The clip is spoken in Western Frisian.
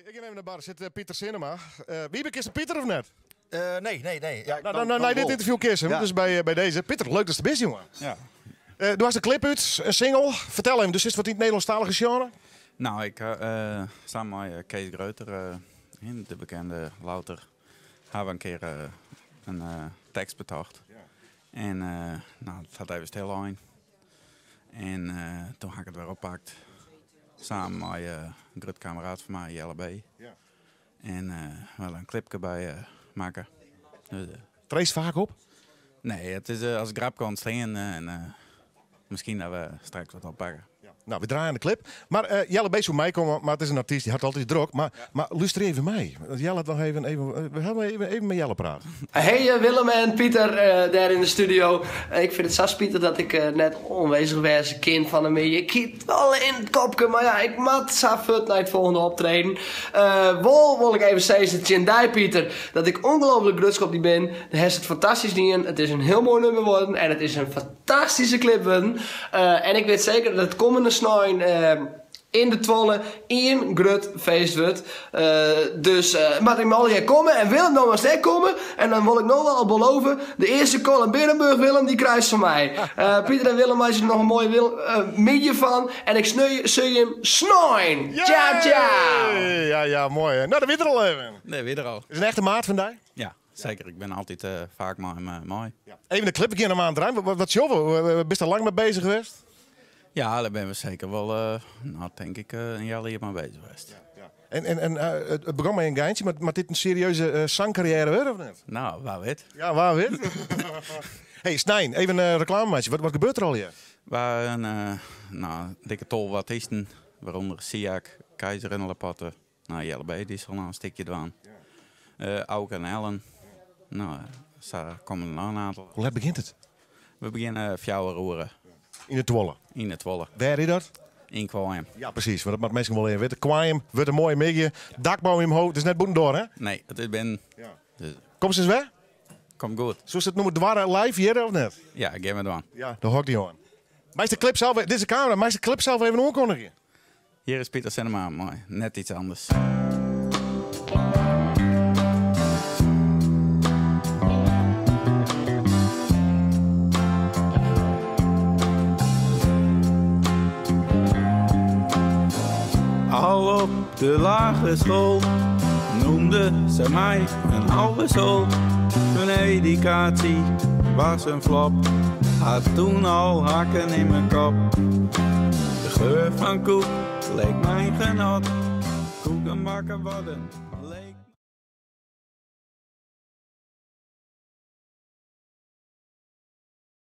Ik gean even nei bar. Sit Pieter Sinnema. Wiebe, kinst Pieter of net? Nee, nee, nee. Ja, nou, nou, nei dit ynterview kinst him, dus by dizze. Pieter, leuk datst der bist, jonge. Ja. Do hast in clip út, in single. Fertel even, do sitst wat yn it Nederlânsktalige sjenre? Nou, ik samen mei Kees Greuter, de bekende louter, ha we in kear in tekst betocht. En nou, it hat even stillein. En toen ha ik it wer oppakt. Samen mei in grut kameraad fan my, Jelle B. En we hawwe in clipke by makke. Dus, Treedst faak op? Nee, it is as grapke ûntstean en miskien dat we straks wat oppakke. Nou, we draaien de clip. Mar Jelle B soe meikomme, mar it is in artyst, dy hat altyd drok. Mar, mar lúster even mei. Want Jelle hat noch even, even, we hawwe even, even mei Jelle praat. Hey Willem en Pieter dêr yn de studio. Ik fyn it sa spitich dat ik net oanwêzich wêze kin fan 'e middei. Ik hie it wol yn it kopke, mar ja, ik moat sa fuort nei it folgjende optreden. Wol wol ik even sizze tsjin dy Pieter dat ik ongelooflik grutsk op dy bin. Do hast it fantastysk dien, it is in hiel moai nummer wurden en it is in fantastyske clip wurden. En ik wit seker dat it kommende snein yn de Twole ien grut feest wurdt. Dus moat ik allegear komme en Willem dan moatst ek komme. En dan wol ik no al belove, de earste Kollum Berenburg Willem dy krijst fan my. Pieter en Willem meitsje der noch in moaie middei fan en ik sjoch jim snein. Ciao ciao! Ja, ja, moai hè. Nou, dat wie er al even. Nee, wie er al. Is in echte maat fan dy? Ja, seker. Ik bin altyd faak mei him mei. Even de clip, we gean him oan draaien. Wat sjogge we? Bist der lang mei bezich west? Ja, dêr binne we seker wol, nou, tink ik, in healjier mei bezich west. En, en, en it begûn mei in geintsje, mar moat dit in serieuze sangkarriêre wurde of net? Nou, wa wit. Ja, wa wit. Hey, snein, even reklame meitsje. Wat gebeurt der allegear? We hawwe in, nou, dikke 12 artysten, wêrûnder Siak, Keizer en Laporte. Nou, Jelle B dy sil noch in stikje dwaan. Auke en Ellen. Nou, sa komme der noch in oantal. Hoe let begjint it? We begjinne 4 oere. Yn de Twole? Yn de Twole. Wêr is dat? Yn Koaium. Ja, presys, want dat moat minsken wol even witte. Koaium wurdt in moaie middei. Dakboom yn omheech, it is net bûtendoar, hè? Nee, it is binnen. Dus. Komst ris wer? Komt goed. Soest it nûmer doarre live hearre of net? Ja, gean we dwaan. Ja, dan hâld ik dy oan. Meist de clip sels, dizze kamera, meist de clip sels even oankondigje? Hjir is Pieter Sinnema mei Net Iets Anders. Al op de lagere school noemde ze mij een halve zool. Mijn educatie was een flop, had toen al hakken in mijn kop. De geur van koek leek mijn genot. Koeken bakken worden leek.